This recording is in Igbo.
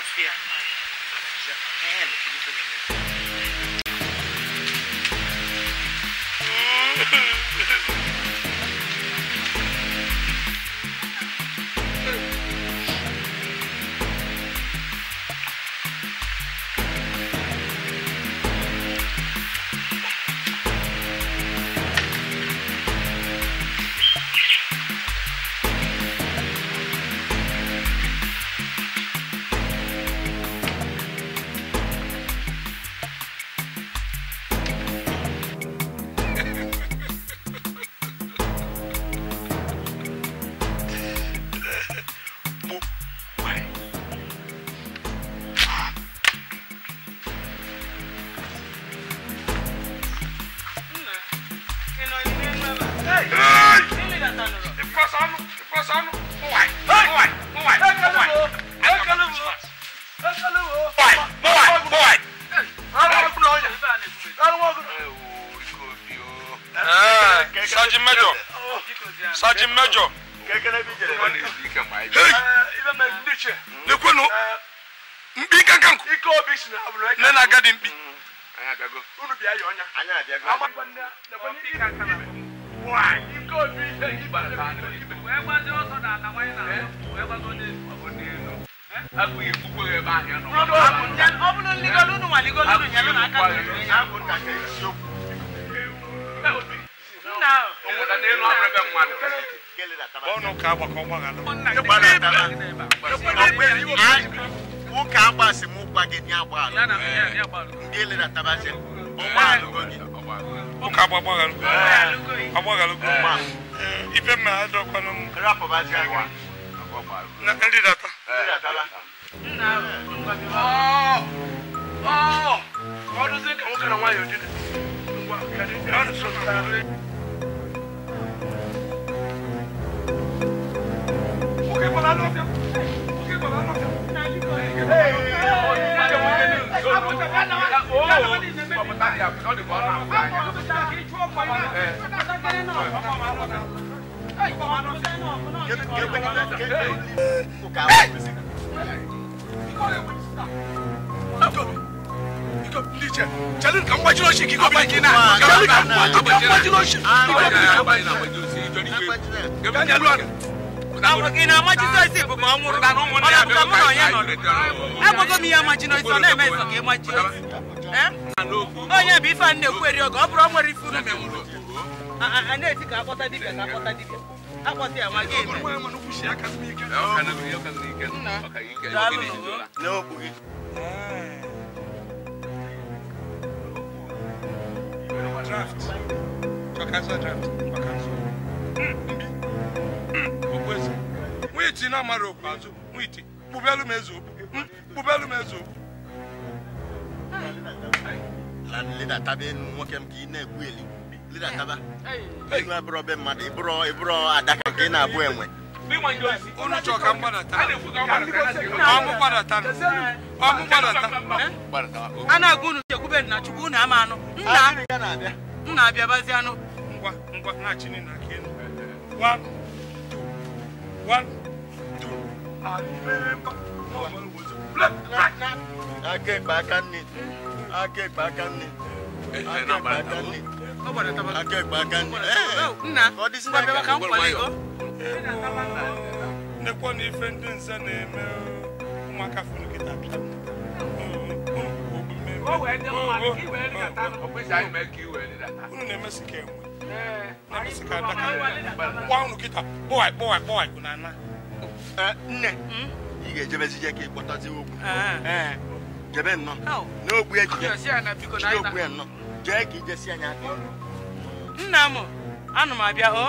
Na-afịa. Sergeant Major. Hey! Onye bụ ife a na-ekweri oge ọ bụrụ nwere ife unu a na-eti ka akpọta dibịa ka akpọta dibịa akpọta ya ma gị eme. A na-agwa unu chekwube na Chukwu unu ama anụ nna abịabazi anụ ngwa ngwa na-achị na aka elu 1 2 1 2 aka ekpe aka nne aka ekpe aka nne aka ekpe aka nne aka ekpe aka nne nna ngwa ka m kwale nekwa na ife ndị nze na-eme ụmụaka funu kịta bịa unu na-emesi ka enwe na-emesi ka adaka gwa unu kịta kpọwa kpọwa kpọwa na ana nne ị ga-ejebezi je ka ịkpọtazi okwu jebe nnọọ n'ogbu ejije ogbu ya nnọọ jee ka ijesi anya aka nna m anụ m abịa o.